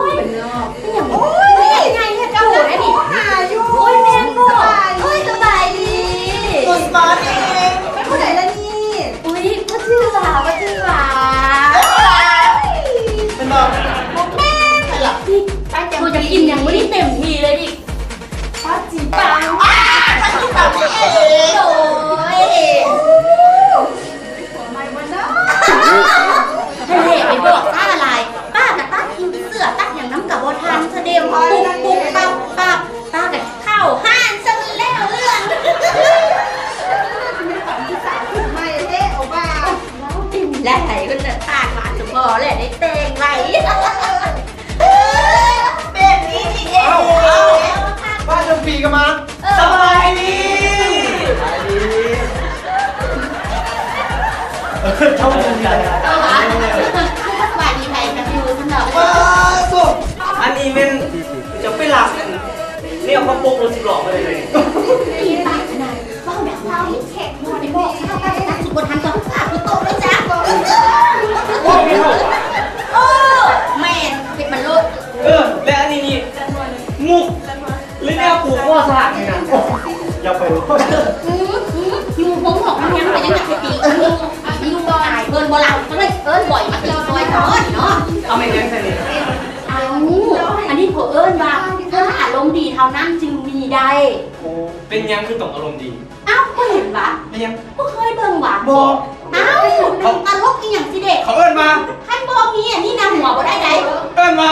ໂອ້ຍ ເປັນຫຍັງ? ໂອ້ຍ ໃຫຍ່ເຮັດເຈົ້າເດ້ນີ້ ຫາຢູ່. ໂອ້ຍ ແມ່ນບໍ່? ສະບາຍດີ. ໂອ້ຍ ສະບາຍດີ. Good morning. ເປັນຜູ້ໃດລະນີ້? ອຸ້ຍ ບໍ່ຈື່ຫວາ ບໍ່ຈື່ຫວາ. ເປັນບໍ່? ບໍ່ແມ່ນ. ໄປລະ ໂຕຢາກກິນຫຍັງມື້ນີ້ເຕັມທີ່ເລີຍນີ້? ປາຈີປາງ. ອ້າ ປາຈີປາງນີ້ເອງ. ໂອ້ຍ ຜົວໃໝ່ບໍ່ເນາະ? ຫັ້ນແຫຼະ ໄປບອກຊາລະລາຍ ປ້າກະຕັດຄິວເສື້ອ ຕັດຫຍັງນຳກະບໍ່ທັນ ສະເດັວປຸບປຸບປັບປັບ ປ້າກະເຂົ້າຮ້ານຊະແລ້ວເລື່ອງ. ມີຄວາມທີ່ສາວຂຶ້ນໃໝ່ແທ້ ໂອບ້າ. ເວົ້າເປັນຫຼາຍໆ ເພິ່ນນະປາກຫວານສົມພໍແຫຼະ ໄດ້ແຕ່ງໄວ. ແບບນີ້ນີ້ເອງ. ເອົ້າ ບ້ານເຈົ້າປີກະມາ. ເອີ ສະບາຍດີ. ສະບາຍດີ. ເອີ ເຈົ້າບໍ່ມີຫຍັງ. ເອີ ຫວາ ສະບາຍດີໃຜກັນຢູ່ຊັ້ນດອກ. ວ້າໂທ້ ອັນນີ້ແມ່ນຈະໄປລັກແນວເຂົາປົກລົດສິບລໍ້ມາເລີຍ. ອີປາກນະ ເວົ້າດັງເວົ້າແຂກບໍ່ໄດ້ບອກເຂົາໄປນະ ສຸບໍ່ທັນກໍພາໄປຕົກເລີຍຈ້າ. ໂອ້ ແມ່ນ ເຮັດມັນໂລດ. ເອີ ແລະອັນນີ້ນີ້ ມຸກ ຫຼືແນວປູກງໍສ້າງນີ້ນະ ຢ່າໄປເວົ້າ. ອືມ ອືມ ຢູ່ໂຮງໝໍມັນຍັງໄປຍັງຢາກໄປຕີກັນຢູ່ ຢູ່ບໍ່ອາຍເພິ່ນບໍ່ລະ? ກໍເລີຍເອີ້ນບອຍມາຕີຊ່ອຍເນາະ. ເອົາແມ່ນຫຍັງຊັ້ນນີ້? ເອົ້າ ອັນນີ້ເຂົາເອີ້ນວ່າ ຄົນອາລົມດີເທົ່ານັ້ນຈຶ່ງມີໄດ້. ໂອ້ ເປັນຫຍັງຄືຕ້ອງອາລົມດີ? ອ້າວ ບໍ່ເຫັນຫວາ? ແມ່ນຫຍັງ? ບໍ່ເຄີຍເບິ່ງຫວາ? ບໍ່. ອ້າວ ເຂົາ ຕະຫຼົກອີ່ຫຍັງຊິເດະ? ເຂົາເອີ້ນວ່າ ຄັນບໍ່ມີອັນນີ້ນຳຫົວບໍ່ໄດ້ໃດ. ເອີ້ນວ່າ